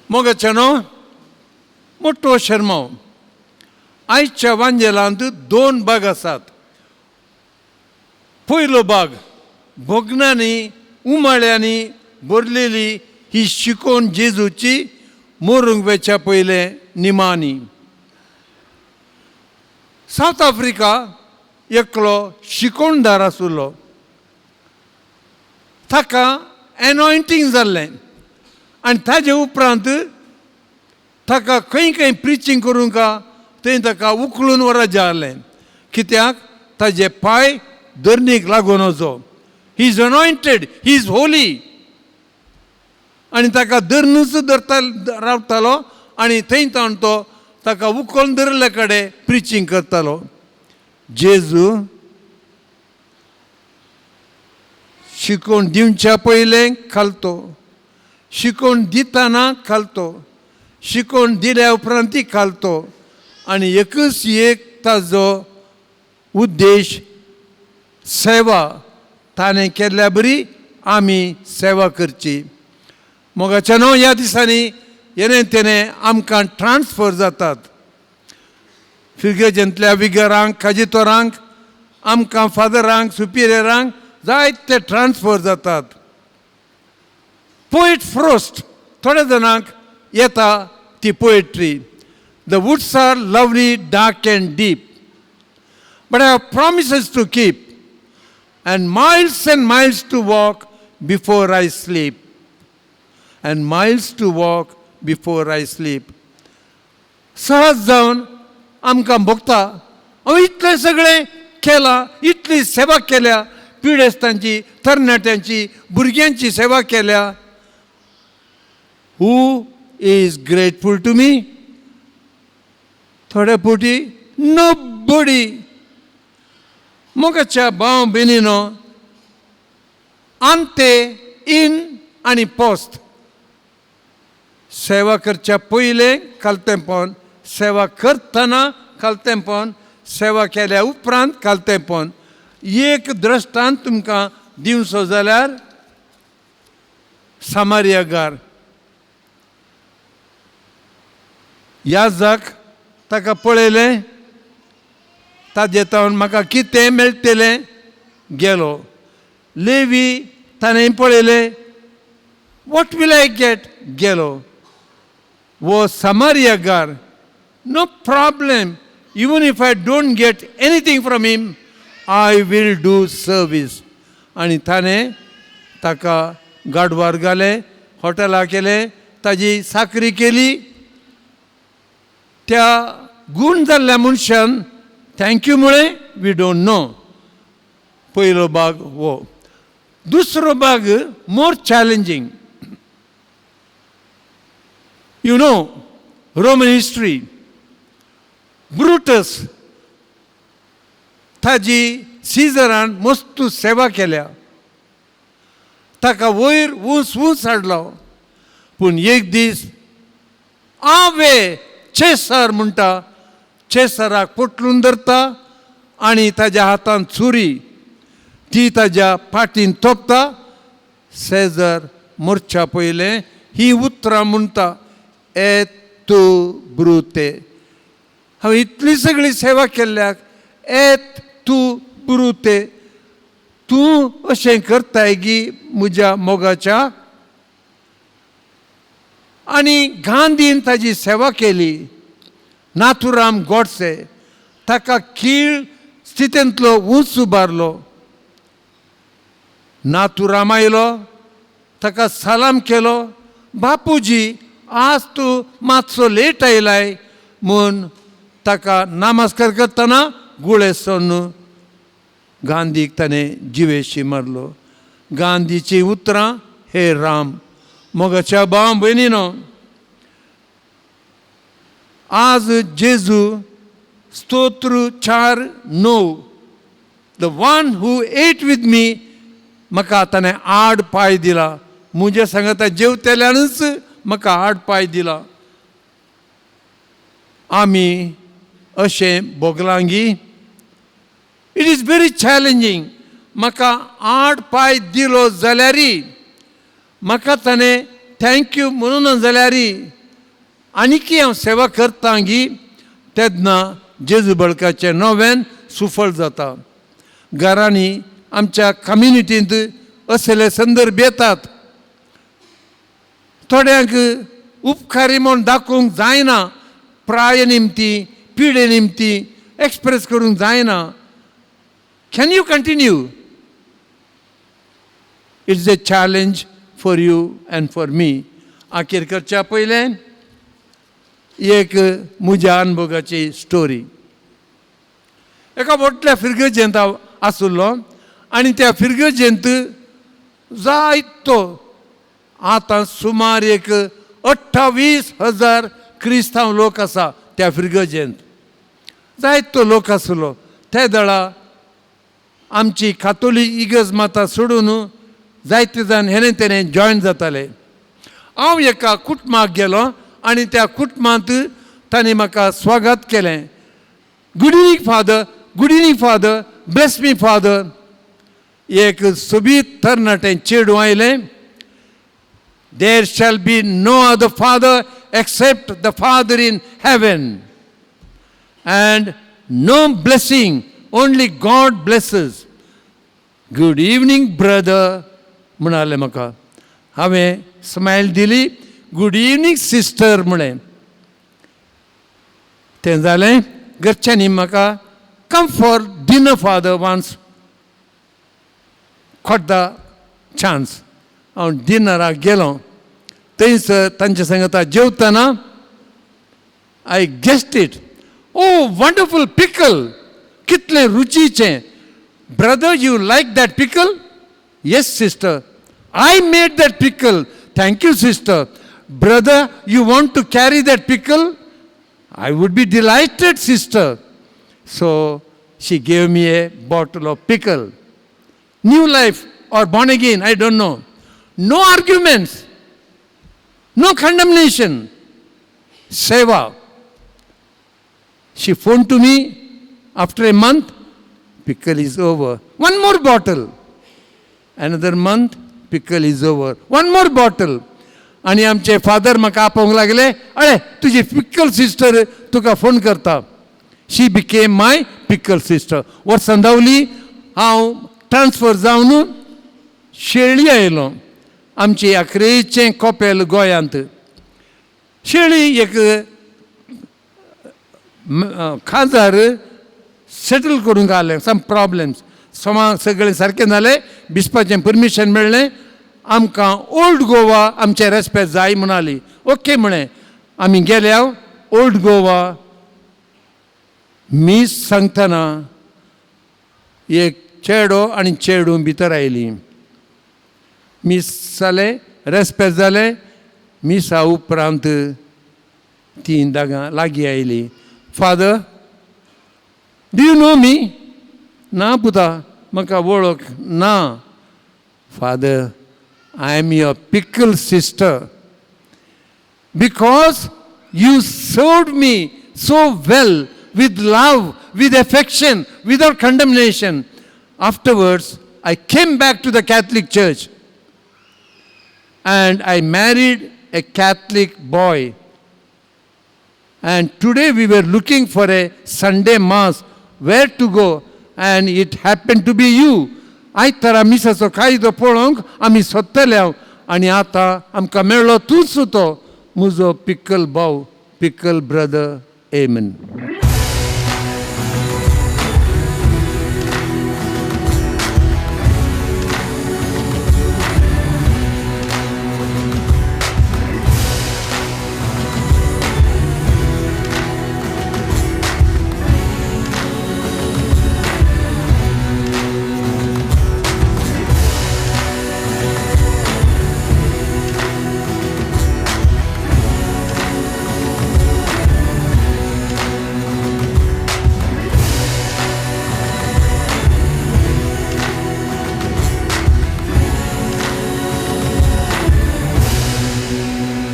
मोगाच्यानो, मोटो शेर्मांव. आयच्या वांजेलांत दोन भाग आसात. पयलो भाग भोगणांनी उमाळ्यांनी भरलेली ही शिकोवन जेजूची मरूंक वेच्या पयलें निमानी. सावथ आफ्रिका एकलो शिकोवणदार आशिल्लो. ताका एनॉयंटींग जाल्लें आनी ताजे उपरांत ताका खंय खंय प्रिचींग करूंक थंय ताका उखलून व्हरत जालें, कित्याक ताजे पांय धरणीक लागून वचो. He is anointed, he is holy. आनी ताका धरनूच धरता रावतालो आनी थंय तावन तो ताका उखलून धरिल्ले कडेन प्रिचींग करतालो. जेजू शिकोवन दिवच्या पयलें खालतो, शिकोवन दितना खालतो, शिकोवन दिल्या उपरांत खालतो. आनी एकूच एक ताजो उद्देश सेवा. ताणें केल्ल्या बरी आमी सेवा करची. मोगाच्या न्हू, ह्या दिसांनी येणे तेणे आमकां ट्रान्सफर जातात. फिर्गजेंतल्या विगरांक, काजितोरांक, आमकां फादरांक, सुपिरियरांक जायते ट्रान्सफर जातात. पोएट फ्रोस्ट थोड्या जाणांक येता ती poetry. The woods are lovely, dark and deep, but I have promises to keep and miles to walk before I sleep, and miles to walk before I sleep. सहज जावन आमकां भोगता, हांव इतलें सगळें केलां, इतली सेवा केल्या, पिडेस्तांची, तरणाट्यांची, भुरग्यांची सेवा केल्या. Who is grateful to me? थोड्या फावटी नो बडी. मोगाच्या भाव भयणीनो, आंते, इन आनी पोस्ट. सेवा करच्या पयलें खालतेंपण, सेवा करतना खालतेंपण, सेवा केल्या उपरांत खालतेंपण. एक द्रश्टांत तुमकां दिवचो जाल्यार सामारियागार याजक ताका पळयलें, ताजे तावन म्हाका कितें मेळटलें, गेलो. लेवी ताणें पळयलें, what will I get, गेलो. वो सामारियागार, no problem, even if I don't get anything from him, I will do service. आनी ताणें ताका गाडवार घालें, हॉटेला केलें, ताजी साकरी केली. त्या गूण जाल्ल्या मनशान thank you म्हळें, we don't know. पयलो भाग हो. दुसरो भाग more challenging. You know Roman history. Brutus ताजी सीजरान मस्तू सेवा केल्या, ताका वयर ऊंच ऊंच हाडलो. पूण एक दीस आवे चेसर म्हणटा, चेसराक पोटलून धरता आनी ताज्या हातान सुरी, ती ताज्या फाटीन तोपता. सेजर मोर्चा पयलें ही उतरां म्हणटा, ए तू ब्रुते. हांवें इतली सगळी सेवा केल्ल्याक एत तूं ब्रुते, तूं अशें करताय गी म्हज्या मोगाच्या. आनी गांधीन ताजी सेवा केली. नाथुराम गोडसे ताका कीळ स्थितींतलो ऊंच उबारलो. नाथुराम आयलो, ताका सलाम केलो, बापूजी आज तूं मातसो लेट आयलाय म्हूण ताका नमस्कार करतना गुळे सोडून गांधीक ताणें जिवेशी मारलो. गांधीचीं उतरां, हे राम. मोगाच्या भाव भयणीनो, आज जेजू स्तोत्र 4:9, the one who ate with me, म्हाका ताणें आड पांय दिला. म्हजे सांगता जेवतल्यानूच म्हाका आड पांय दिला. आमी अशें भोगलांगी? It is very challenging. म्हाका आड पांय दिलो जाल्यारी, म्हाका ताणें thank you म्हणून जाल्यारी, आनीकी हांव सेवा करतां गी, तेन्ना जेजू बळकाचें नोवेन सुफळ जाता. घरांनी, आमच्या कम्युनिटींत असले संदर्भ येतात. थोड्यांक उपकारी म्हूण दाखोवंक जायना, प्राय निमती, पिडे निमती एक्सप्रेस करूंक जायना. Can you continue? It's a challenge for you and for me. आखीर करच्या पयलें एक म्हज्या अनुभोगाची स्टोरी. एका व्हडल्या फिरगजेंत हांव आशिल्लो आनी त्या फिरगजेंत जायतो, आतां सुमार एक 28,000 क्रिस्तांव लोक आसा त्या फिरगजेंत. जायतो लोक आसलो. ते दळा आमची कातोलीक इगर्ज माता सोडून जायते जाण हेणे तेणे जॉयन जाताले. हांव एका कुटुंबाक गेलो आनी त्या कुटुंबांत तांणी म्हाका स्वागत केलें. "Good evening, Father. Good evening, Father. Bless me, Father." एक सोबीत तरणाटें चेडूं आयलें. "There shall be no other Father except the Father in heaven, and no blessing, only God blesses. Good evening, brother," म्हणाले म्हाका. हांवें स्मायल दिली. "गुड इवनींग सिस्टर," म्हळें. तें जालें. घरच्यांनी म्हाका, "Come for dinner, Father." Once caught the chance, हांव डिनराक गेलो. थंयसर तांच्या सांगता जेवतना I guessed it. "Oh, wonderful pickle! कितलें रुचीचें! Brother, you like that pickle?" "Yes, sister." "I made that pickle." "Thank you, sister." "Brother, you want to carry that pickle?" "I would be delighted, sister." So she gave me a bottle of pickle. New life or born again, I don't know. No arguments, no condemnation. Seva. She phoned to me after a month, "Pickle is over. One more bottle." Another month, "Pickle is over. One more bottle." आनी आमचे father म्हाका आपोवंक लागले, "अरे, तुजी pickle sister तुका phone करता." She became my pickle sister. वर्सां धांवली. हांव ट्रान्सफर जावन शेळी आयलो. आमची आक्रेचें कोपेल गोंयांत शेळी एक काजार सेटल करूंक आलें. सम प्रॉब्लम्स समा सगळें सारकें जालें. बिस्पाचें परमिशन मेळ्ळें. आमकां ओल्ड गोवा आमचें रेस्पेद जाय म्हणाली. ओके म्हळें. आमी गेल्या ओल्ड गोवा. मीस सांगतना एक चेडो आनी चेडूं भितर आयलीं. मीस जालें, रेस्पेद जालें. मिसा उपरांत तीं दागां लागीं आयलीं. "Father, do you know me?" "ना पुता, म्हाका वळख ना." "Father, I am your pickle sister. Because you served me so well, with love, with affection, without condemnation. Afterwards, I came back to the Catholic Church and I married a Catholic boy. And today we were looking for a Sunday Mass, where to go, and it happened to be you. आयतारा मिसाचो कायदो पळोवंक आमी सोदतले हांव आनी आतां आमकां मेळ्ळो तूंच तो म्हजो पिक्कल भाव, पिक्कल ब्रदर. एमन."